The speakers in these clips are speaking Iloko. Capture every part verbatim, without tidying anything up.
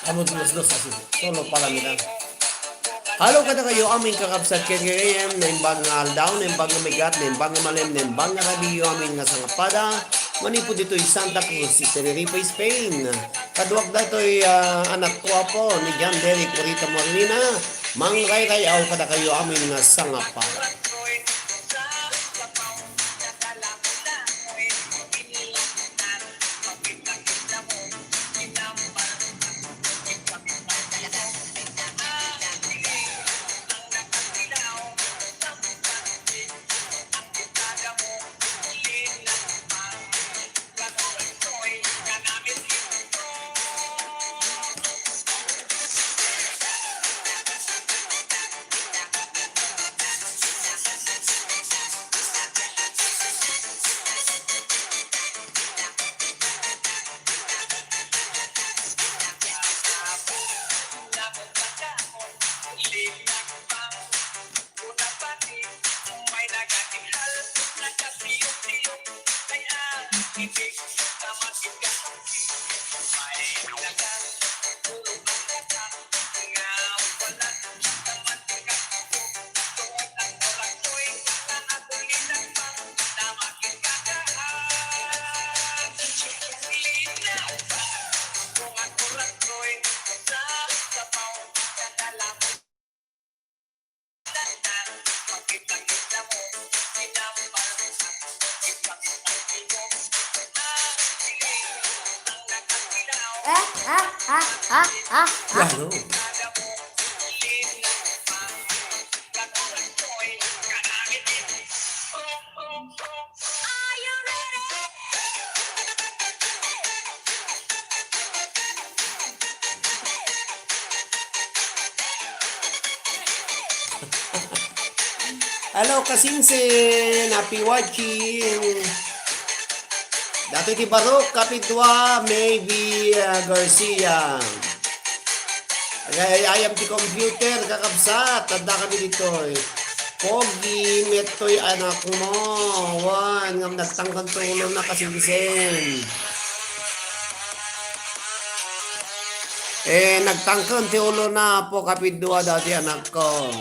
Amo dos dos así, solo para mirar. Hello kadakayo amin kakabsat ken gagayyem, naimbag nga aldaw, naimbag nga megat, naimbag nga malem, naimbag nga rabii amin nga sangapada, manipud ditoy Santa Cruz, Tenerife, Spain. Kaduak datoy, ah, anakko, apo, ni John Derek Morita Morlina, mangrayray-aw kadakayo amin nga sangapada. Ah, ah, ah, ah, ah, ah. Yaro. Hello, kasingsen. Happy watching. Datoy ti Barok, kapidua, maybe, ah, Garcia. Agay-ayam ti computer, kakabsat. Adda kami ditoy. Pogi, met toy anakmo. Wen, ngem nagtangken ti ulona, kasingsen. Eh, nagtangken ti ulona, apo, kapidua datoy anakko.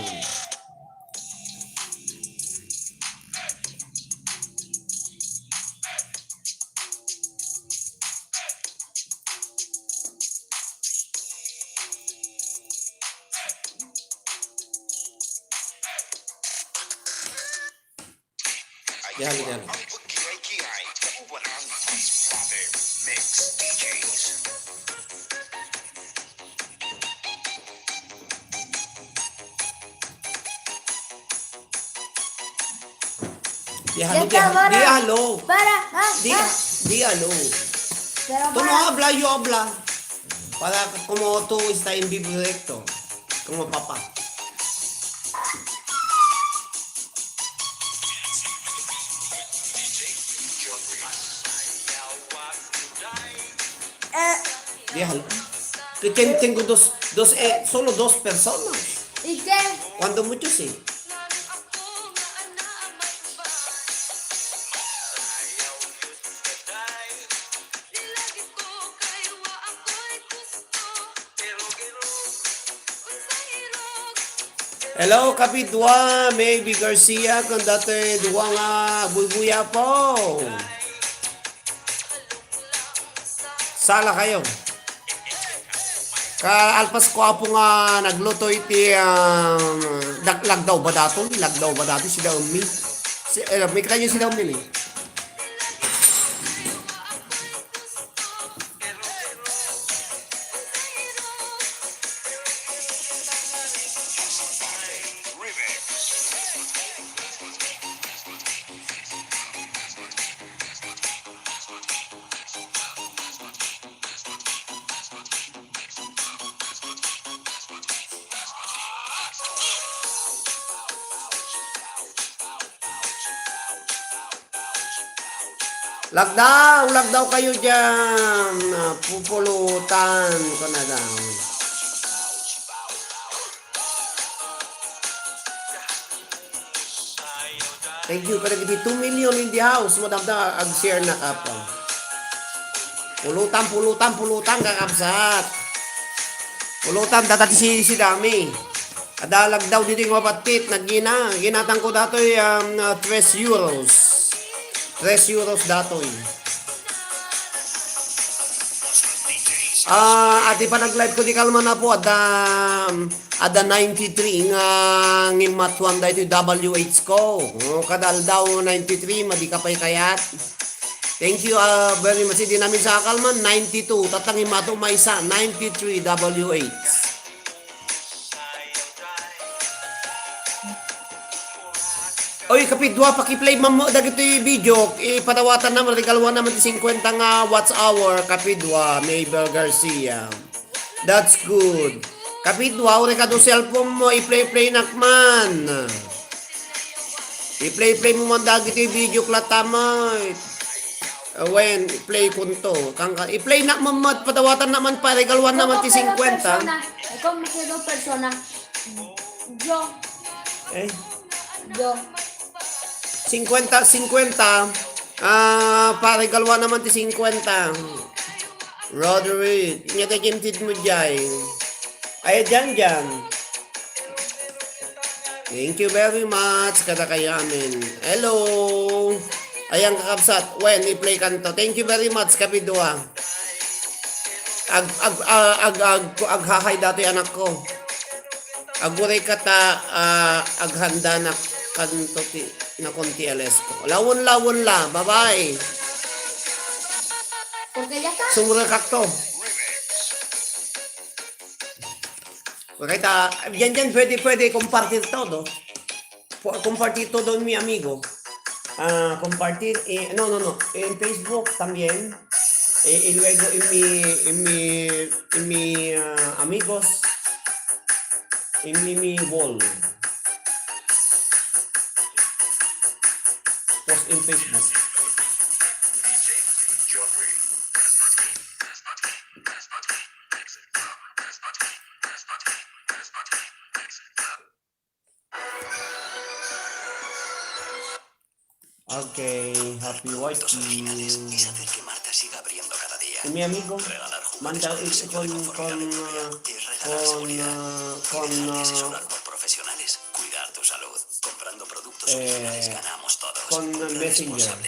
Yan, yan. Di halo, di, di halo. Para, ha, di, ha? Di halo. Pero para. Tú no habla, yo habla. Para como tú está en vivo directo. Como papá. Diyan. Kikimkim ko dos, dos, eh, solo dos personas. ¿Y qué? Cuando mucho, sí. Hello, Kapidua, Maybe Garcia, ken datoy dua nga buybuya po. Sala kayo. Kaalpas ko apo nga nagluto iti, um, dag-, lagdaw ba dato? Lagdaw ba dato si Daumi? Si, eh, may kanya si Daumi ni. Lagdaw, lagdaw kayo dyan. Ah, pupulutan ko na lang. Thank you. Kadagiti two million in the house, madamdam, ag-share na ka pa. Pulutan, pulutan, pulutan, kakabsat. Pulutan, data ti si, si Dami. Adda lagdaw ditoy nga mabattit, nagina. Ginatang ko datoy, um, uh, tres euros. Tres euros datoy. Ah, iti panag-live ko di kalman na po, adda, um, adda ninety-three nga ngimatuan daytoy W H ko. Oh, kada aldaw ninety-three, madi ka pay kayat. Thank you, ah, very much. Idi namin sa kalman, ninety-two. Tatta ngimatu maysa, ninety-three W H. Oy, kapidua, paki-play man mo dagiti video. Ipadawatan naman, regaluan naman ti singkwenta nga watch hour, kapidua, Mabel Garcia. That's good. Kapidua, uri kado cellphone mo, i-play-play nak man. I-play-play mo man dagiti video, klatamoy. Ah, wen, i-play kunto. Kangka, i-play nak man, mat-, padawatan naman pa, regaluan naman ti singkwenta. Ikaw, makiro persona. Yo. Eh? Yo. Singkwenta, singkwenta. Ah, pare, galwa naman ti singkwenta. Roderick, inya ti kimtid mo jay. Ay, dyan, dyan. Thank you very much, kada kayo amin. Hello. Ayan, kakabsat. Wen, i-play kanto. Thank you very much, kapidua. Ag, ag, ah, ag, ag, aghahay datoy anak ko. Aguray kata, ah, aghanda na kanto ti, na konti ales ko. Lawon, lawon la, bye-bye. Porque ya está. Sumura kakto. Okay, ta, yan, yan, pwede, pwede compartir todo. Por compartir todo en mi amigo. Ah, compartir, eh, no, no, no. En Facebook también. Eh, y luego en mi, en mi, en mi, ah, amigos. En mi, mi wall. Post en Facebook. Okay, happy watching. Y mi amigo, manda, eh, con, con, ah, con, ah, con, ah, eh, con Messenger.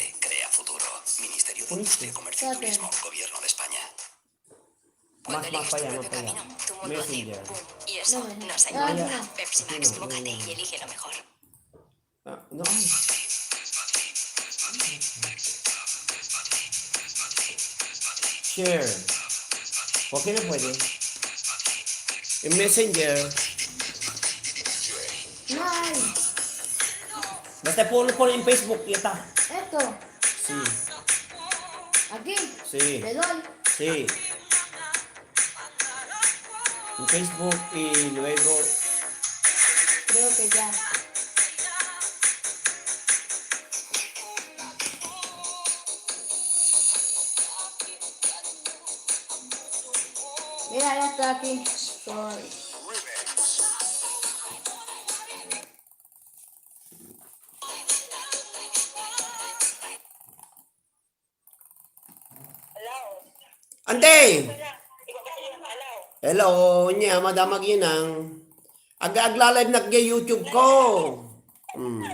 Kun este. Mas mapaya, mapaya. Messenger. Y eso nos ayuda. Pepsi Max, mójate y elige lo mejor. Ah, no. Share. ¿Por qué no puede? En Messenger. Ay. Basta follow, follow en Facebook, ya está. Esto. Sí. Aquí. Sí. Le doy. Sí. En Facebook y luego. Creo que ya. Yaya Taki. Sorry. Hello. Ante! Hello. Hello, nia, Madam Aguinang. Ag-, agla-live nak diay YouTube ko. Hmm.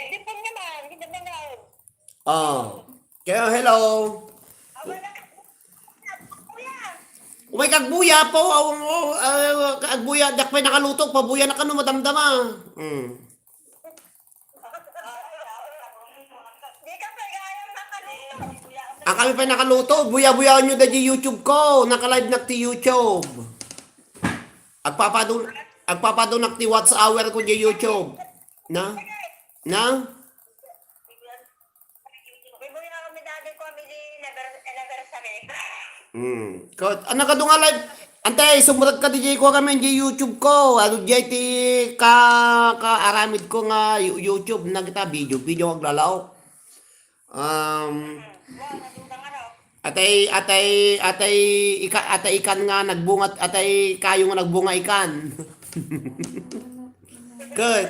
Di pa naman, di naman. Oh. Kaya, hello. Umay kagbuya po, aw, aw, ah, kagbuya, diak pay nakaluto, pabuya na kano, madamdama. Hmm. Ang kami pay nakaluto, buya-buyaon nyo da di YouTube ko, naka-live nak ti YouTube. Agpapado, agpapado nak ti watch hour ko di YouTube. Na? Na? May buya kami dati ko, kami di anniver-, anniversary. Hmm. Kot, ano ka nga live? Antay, sumurag ka di ko kami di YouTube ko. Ano di ti ka, ka aramid ko nga You-, YouTube na kita, video, video aglalaw. Um, atay, atay, atay, ika-, atay ikan nga nagbunga, atay kayo nga nagbunga ikan. Good.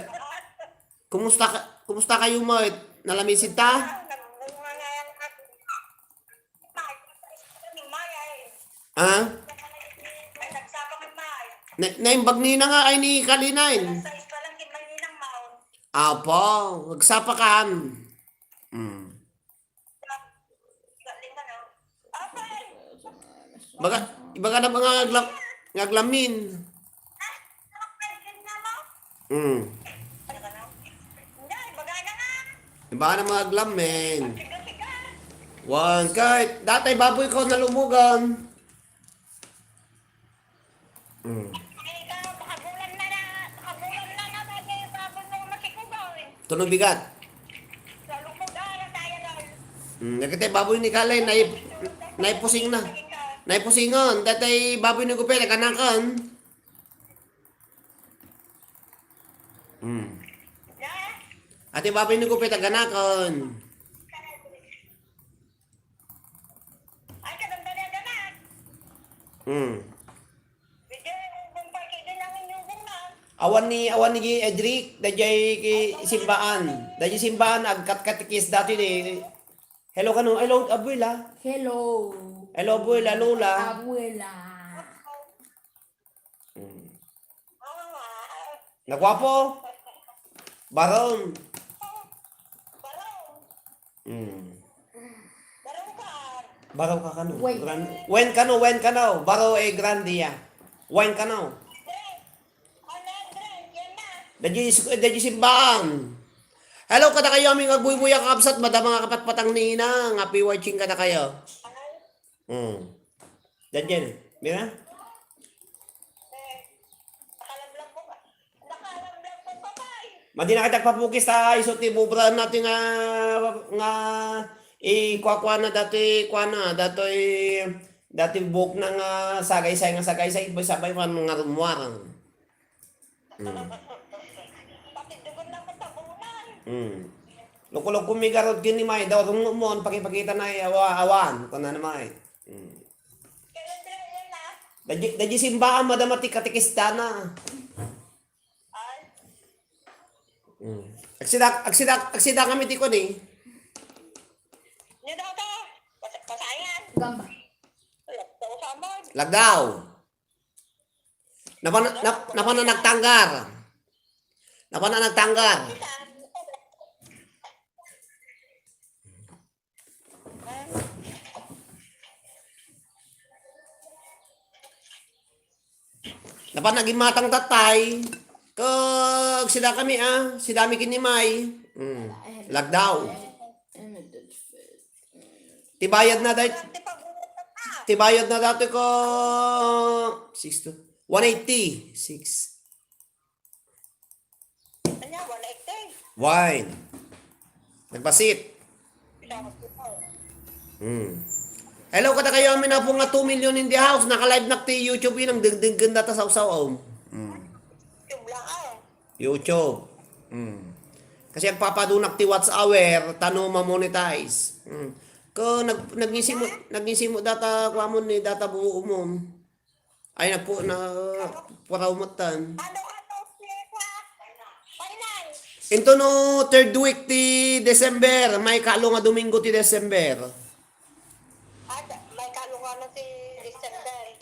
Kumusta ka, kumusta kayo, Mart? Nalamisid ta? Ha? Na, naimbag ni na nga ay ni Kalinain. Apo, nagsapakan. Hmm. Baga, ibaga na mga aglam-, nga aglamin. Hmm. Ibaga na mga aglamin. Wan, kay, datay baboy ko nalumugan. Mm. Ay, ikaw, makabulan na na, makabulan na na, bagay, bago mo masikugaw, eh. Tunog bigat. Lalo ko, ah, nasaya na. Mm, nagkatay baboy ni Kalay, nai-, naipusing na. Naipusingon, datay baboy ni Gupet, kanakan. Mm. Na? Ati baboy ni Gupet, kanakan. Ay, kadagdagan ka na. Hmm. Medyo bumpay kayo din ang inyong bunga. Awan ni, awan ni Edric, dayjay ki simbaan. Dayjay simbaan, agkatkatikis dati di. Hello kano, hello, abuela. Hello. Hello, abuela, lola. Abuela. Hmm. Naguapo? Baron. Hmm. Baro ka kano? Wayne. Gran-, Wayne kano, Wayne kano. Baro e grande ya. Wayne kano. Dadya, dadya simbaan. Hello, kadakayo amin nga agbuybuya, kakabsat, madama nga kapatpatang ni ina, nga P Y Ching kadakayo. Hmm. Dadya, mira? Madi na kita agpapukis ta isu ti bubraen natin nga, nga ikuakuana datoy, kuana, datoy, datoy buok na nga sagaysay, nga sagaysay, sabay man nga rummuar. Hmm. Hmm. Lukulukko mi garud ken ni May, daw rumumon, pakipakita na, awa-, awan, kuna na May. Hmm. Dadya, dadya simbaan, madama ti katekistana. Hmm. Agsida, agsida, agsida kami ti kuan e. Ni Dodo, pas-, pasayan. Gamba. Lagdaw. Napan-, nap-, napan na nagtanggar. Napan na nagtanggar. Napan na ginmatang tatay. Kag sida kami, ah. Sida mi ken ni May. Mm. Lagdaw. Ti bayad na day-, ti bayad na dati ko six to one eighty. Six. Anya, one eighty. Wine. Nagbasit. Hmm. Hello, kadakayo amin a po nga two million in the house. Naka-live nak ti YouTube, yun ang dingdinggen data sa usaw, oh. Hmm. YouTube lang, ah. YouTube. Hmm. Kasi agpapadunak ti watch hour, tano ma-monetize. Hmm. To, nag-, nagnisimo, nagnisimo data, kuamon ni data buo mo. Ay, nagpu-, na, puraw mo tan. Ano, ano, si, kuan? Finance. Into no third week ti December, may kalo nga Domingo ti December. Ah, da-, may kalo nga ano ti December.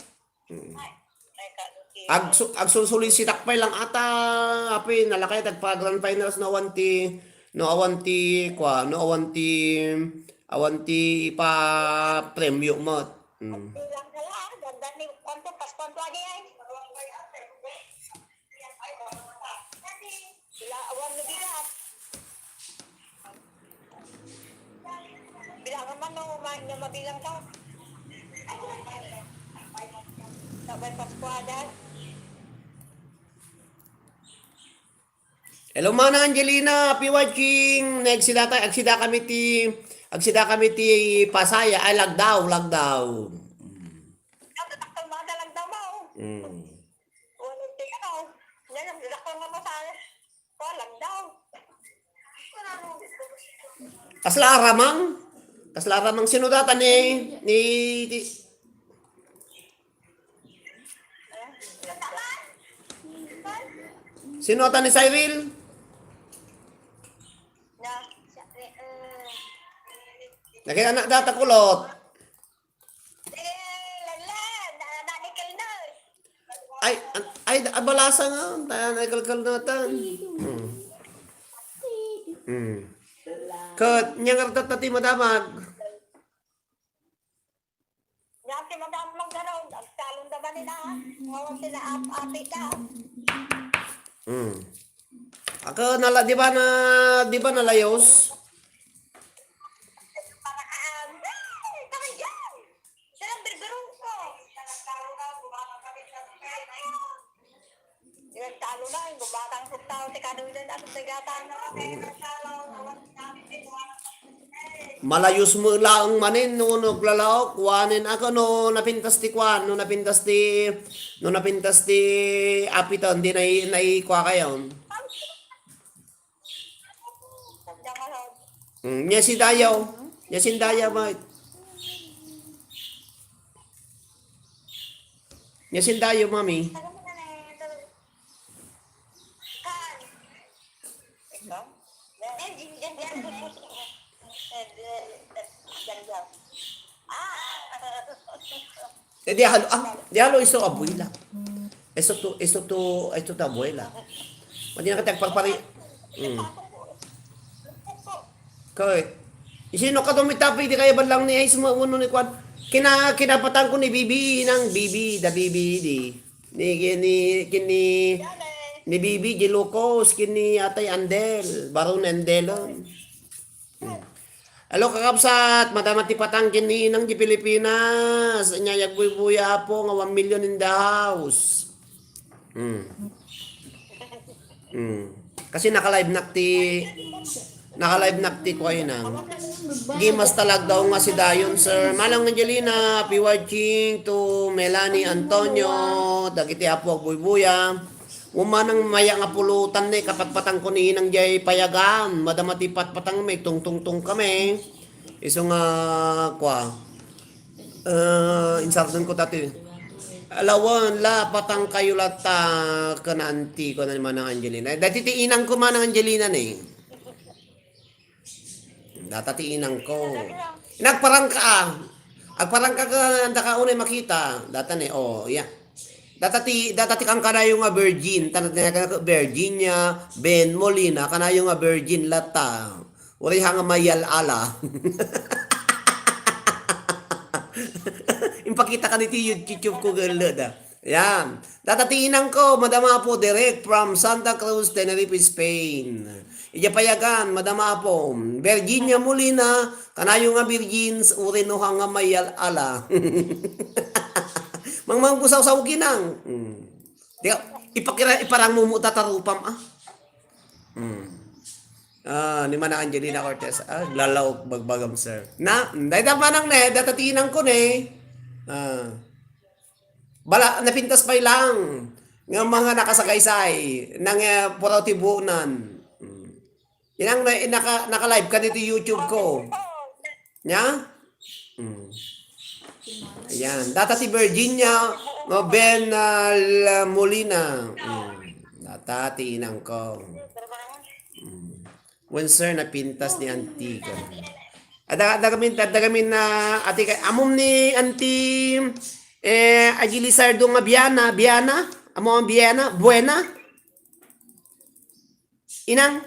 Mm. May kalo ti Agsu-, agsulsulisitak pay lang ata, api, nalakay tagpa grand finals no awan ti, no awan ti, kwa, no awan ti, awan ti ipapremyo met. Mm. Bilang na lang, ganda ni, kwanto, pas kwanto adi ay. Sila, awan na bilang. Bilangan man, no, ma-, no, mabilang ka. Sabay Paskuada. Hello, Manang Angelina, happy watching. Nagsida ta-, agsida kami ti, agsida kami ti Pasaya, ay, Lagdao, Lagdao. Nagtatakal mga dalang damaw. Mm. Wala ti ano. Yan ang dakal nga masaya. Walang daw. Kasla aramang? Kasla aramang sino data ni, ni, ti-, sino ata ni Cyril? Na, siya, eh, eh. Lagi anak data kulot. Eh, lala, na, na, ni Kelner. Ay, an-, ay, abalasa nga, ta-, naikalkal natan. Hmm. Hmm. Ket, nya nga ragtatta ti madamag. Nya ti madamag nga raw, agtalon da ba ni na, ngawan ti na ap-, api ka. Hmm. Ako, nala-, di ba na, di ba nalayos? Para ka, ay, para dyan. Siya ang berberong ko. Nagtalo na, gumatang sa tao, ti kadulan, ako, nagatan. Malayos mo laeng manen, no, no, naglalaok, wanen ako, no, napintas ti kuan, no, napintas ti, no, napintas ti apitan, di nai-, naikua kayo. Mm, nya si Dayaw. Nya si Dayaw, Mike. Nya si Dayaw, Mami. Eh, di halo, ah, di halo iso abuela. Iso to, iso to, iso to abuela. Madi na ka tagparpari. Mm. Kay, isino ka tumitapi, di kaya ba lang ni Ace mo, uno ni Kwan? Kina-, kinapatan ko ni Bibi, nang Bibi, da Bibi, di. Ni, ni, kini, ni Bibi, Gilocos, kini Atay Andel, Baron Andelon. Hmm. Hello, kakabsat. Madama ti patang ken ni Inang di Pilipinas. Nya, agbuybuya, Apo, nga one million in the house. Hmm. Hmm. Kasi naka-live nak ti, naka-live nak ti kuwa, Inang. Gimas talagdaw nga si dayon, sir. Manang Angelina, happy watching to Melanie Antonio. Dagiti Apo agbuybuya. Umanang maya nga pulutan ni kapatpatan ko ni Inang jay payagan. Madama ti patpatang mi, tungtungtong kami. Isu nga, kwa, eh, insarden ko dati. Alawan, la, patang kayo latta, kana anti ko na ni Manang Angelina. Dati ti inang ko, Manang Angelina, ni. Data ti inang ko. Nagparangka, ah. Agparangka ka, anda ka unay makita. Data ni, oh, yeah. Data ti, data ti kankanayo nga virgin. Tan-, tan-, Virginia, Ben Molina, kanayo nga virgin latta. Uri ha nga mayal ala. Impakita ka ni ti YouTube ko, girl, da. Yan. Data ti inang ko, Madam Apo, direct from Santa Cruz, Tenerife, Spain. Ija payagan, Madam Apo, Virginia Molina, kanayo nga virgins, uri no ha nga mayal ala. Mangmanggusaw-saw kinang. Hmm. Di ka, ipakira, iparang mo mo tatarupam, ah. Hmm. Ah, ni Mana Angelina Cortez. Ah, lalaw bagbagam, sir. Na, dahil pa nang ne, data ti inang ko ne. Ah. Bala, napintas pay lang nga mga nakasagaysay, nang, eh, puraw ti buonan. Mm. Inang na, naka, naka-live ka dito YouTube ko. Nya? Mm. Ayan. Data ti Virginia, no, Ben, ah, La Molina. Mm. Data ti inangko. Mm. Windsor, napintas ni Antigo. Adda, adda kami, adda kami na, ati kay, amom ni Auntie, eh, Agi Lizardo nga Biana, Biana? Amo ang Biana? Buena? Inang?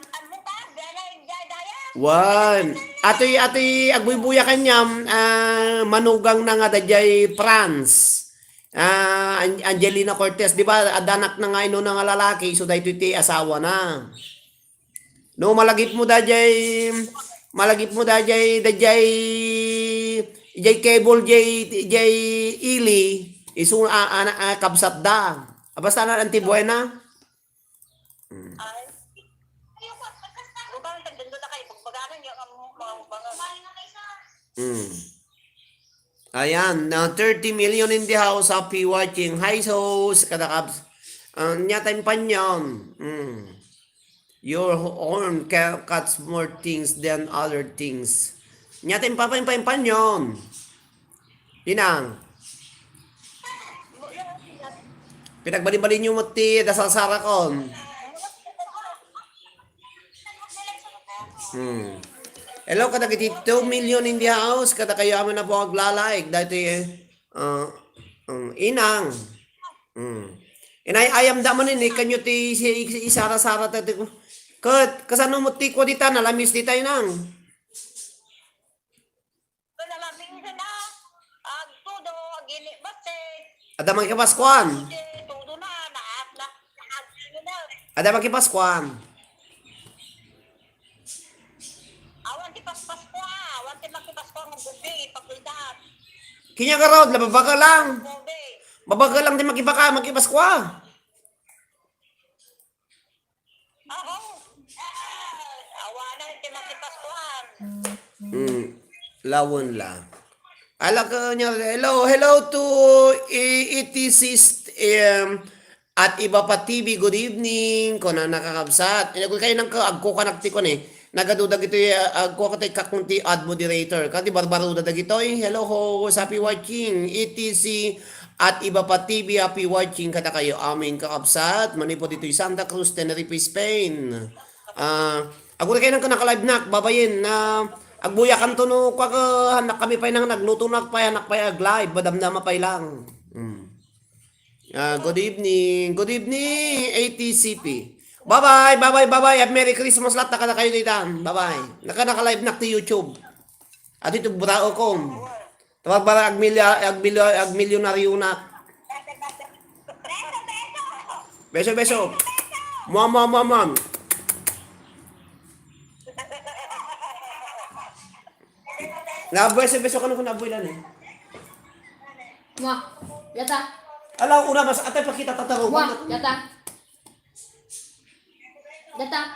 Wan. Atoy, atoy, agbuybuya kaniam, ah, manugang na nga daydiay France. Ah, An-, Angelina Cortez, di ba? Adda anak na nga inuna nga lalaki, so daytoy ti asawa na. No, malagip mo daydiay, malagip mo daydiay, daydiay, daydiay cable, jay, jay ili, isu, ah, anak, ah, kabsat da. Ah, basta na, Auntie Buena. Mm. Ay. Lubang, tagdando na kayo. Pagpagano niya ang mga bangas. Mm. Ayan, na thirty million in the house, happy watching. Hi, sos, kada kabs. Ah, nya time pa niyan. Mm. Your horn ca-, cuts more things than other things. Nya time pa, pa, pa, pa niyan. Inang. Pinagbalin-balin niyo mo ti dasal sarakon. Hmm. Hello, kadagiti two million in the house, kada kayo amin na po aglalike. Dati, eh, ah, um, inang. Hmm. Inay-ayam da man ini, kanyo ti si, si, isara-sara ta ti, ket, kasano mo ti kwa dita, nalamis dita, inang? Nalamis na, agtudo, agini, basta. Adda makipaskuan. Tudo na, na, na, na, na. Adda makipaskuan. Awan ti paspaskuan, awan ti makipaskua nga bubi, ipakita. Kanya garod, nababaka lang. Bubi. Babaka lang ti makipaka-, makipaskua. Oo. Awanan ti makipaskuan. Hmm. Lawen la. Ala ka niya, hello, hello to i-, E T C, um, at iba pa T V, good evening, kuna nakakabsat. Ina ko kayo nang ka-, agko kanak ti kun eh. Nagaduda gito, uh, agko ka ti kakun ti ad moderator. Kati barbaruda dagito eh. Hello ho, happy watching. E T C at iba pa T V, happy watching kada kayo. Amin kakabsat. Manipod dito'y Santa Cruz, Tenerife, Spain. Ah, aguri kayo nang kanaka-live nak, babayin na agbuyakan to no, kwa ka, anak kami pa'y nang nagluto nak pa'y, anak pa'y ag-live, madamdama pa'y lang. Hmm. Ah, good evening. Good evening, A T C P. Bye-bye, bye-bye, bye-bye. At Merry Christmas lahat. Nakana kayo ditan. Bye-bye. Naka, naka-live na ti YouTube. At ito, burao ko. Tawag para agmilya-, agmilya-, agmilyonaryo na. Beso, beso. Mua, mua, mua, mua. Na, beso, beso, kano ko nabuilan eh. Mua. Yata. Ala, una mas, atay pakita tataro. Mua. Yata. Data.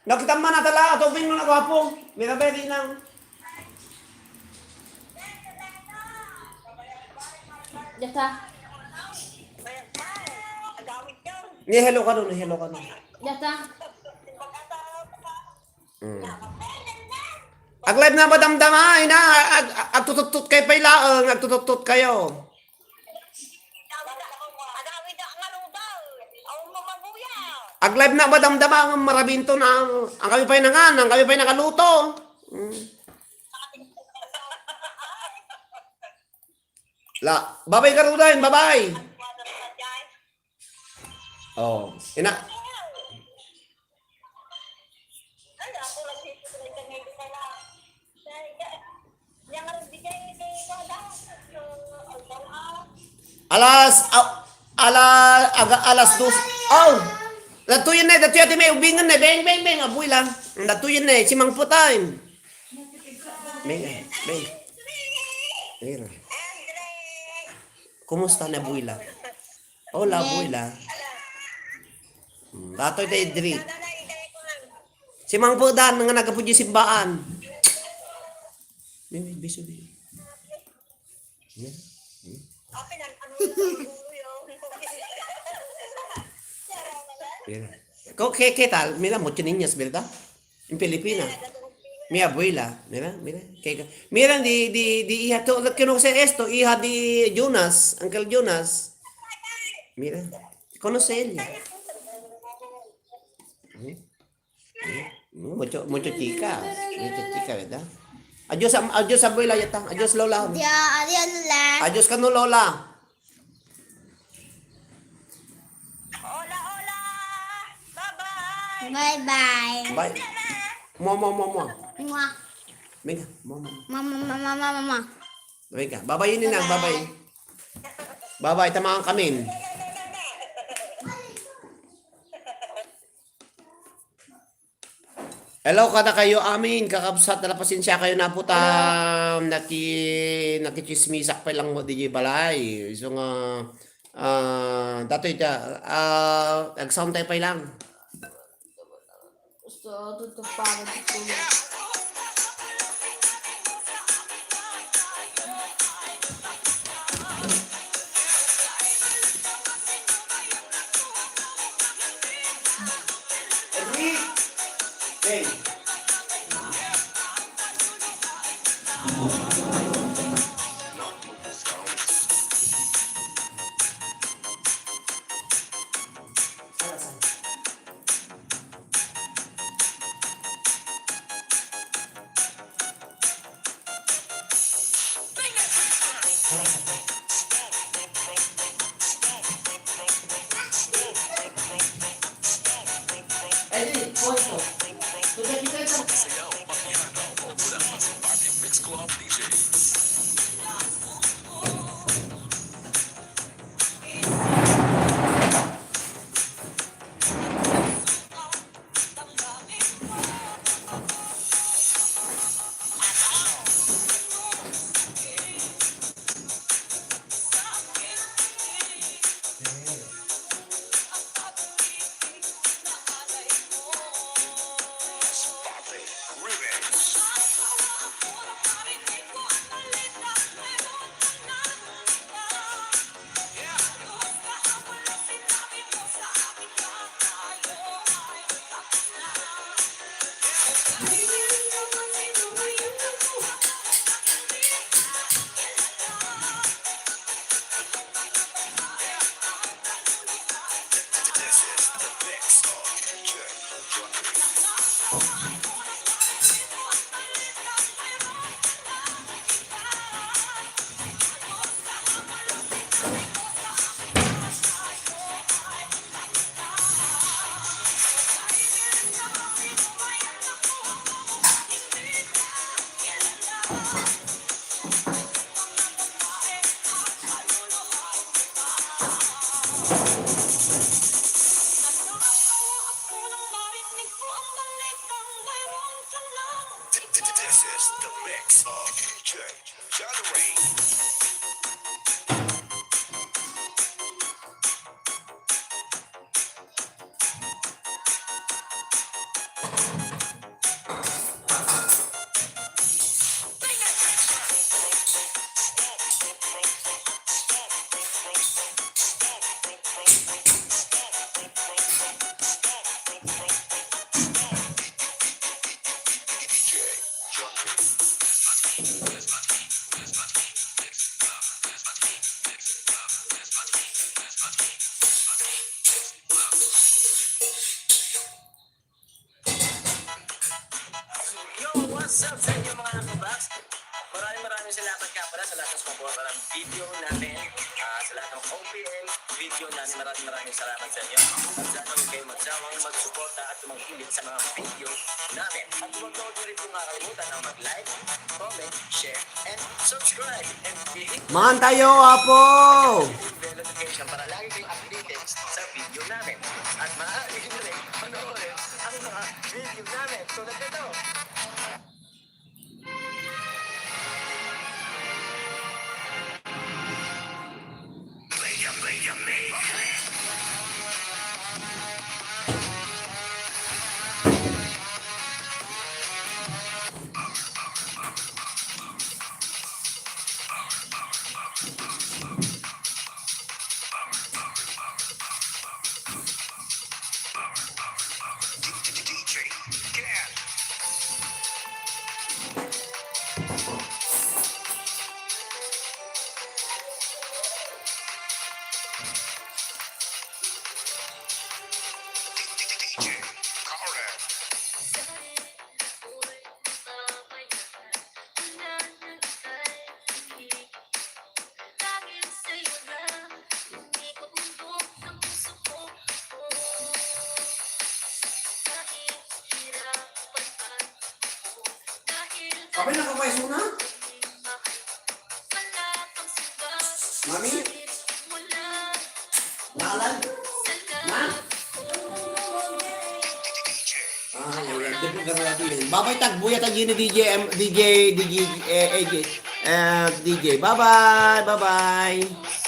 Nakita man na tala, ato pin mo na gwapo. Mira ba, di nang. Data. Ni hello ka nun, ni hello ka nun. Data. Mm. Ag-live na madamdama, ina, ag-, ag-, agtututut kayo pay laeng, agtututut kayo. Ag-live na madamdama, ang marabinto na, ang kami pa'y nangan, ang kami pa'y nakaluto. Mm. La, babay ka, Rudain, babay. Oh, ina. Alas, a-, ala-, aga-, alas dos. Oh! Datuyen na, datuyen ti may ubingen na. Beng, beng, beng. Abuy lang. Datuyen na, si Mang Putay. Beng, beng. Beng. Kumusta na, abuy lang? Hola, abuela. Hmm, datoy tayo diri. Si Mang Pudan nga nagapudyo simbaan. May, may biso, biso. Yan. Hmm. Yan. Ko, ke, ke tal, mira, mucho niños, ¿verdad? En Pilipinas. Mi abuela. Mira, mira. Kay ka-, mira, di, di, di hija to, conoce esto, hija di Jonas, Uncle Jonas. Mira, conoce ella. Hmm? Hmm? Mucho, mucho chicas. Mucho chicas, ¿verdad? Adios, am-, adios, abuela, yata. Adios, lola. Adios, adios, lola. Adios kano, lola. Hola, hola. Bye-bye. Bye-bye. Bye. Mua, mua, mua, mua. Mua. Venga, mua, mua. Mua, mua, mua, mua, mua, mua. Venga, bye-bye, Ninang, bye-bye. Bye-bye. Bye-bye, tamangan kamin. Hello kadakayo amin, kakabsat, ala, pasensia kayo na po ta naki-, nakitsismisak pay lang mo diay balay. Isu nga, ah, datoy ta, ah, agsound tayo pay lang. Gusto, tutuparan ko po. Hey. This is the mix of D J John Ray. Yo, what's up sa inyo, mga Uncle Box? Maraming, maraming salamat nga pala sa lahat ng sumuporta ng video namin, ah, sa lahat ng O P M video namin. Maraming, maraming salamat sa inyo. At sana huwag kayong magsawang magsuporta at tumangkilik sa mga video namin. At huwag daw niyo rin pong kakalimutan ang mag-like, comment, share, and subscribe. And click Mangan tayo, Apo! Bell notification para lagi kayong updated sa video namin. At maaari nyo rin panoorin ang mga video namin tulad nito. May nakapaisuna? Mami? Nalan? Na? Ah, wala. Di ba ka natin? Babay, tagbuya tayo ni D J, M- D J, D J, eh, A J, eh, D J. Bye-bye, bye-bye.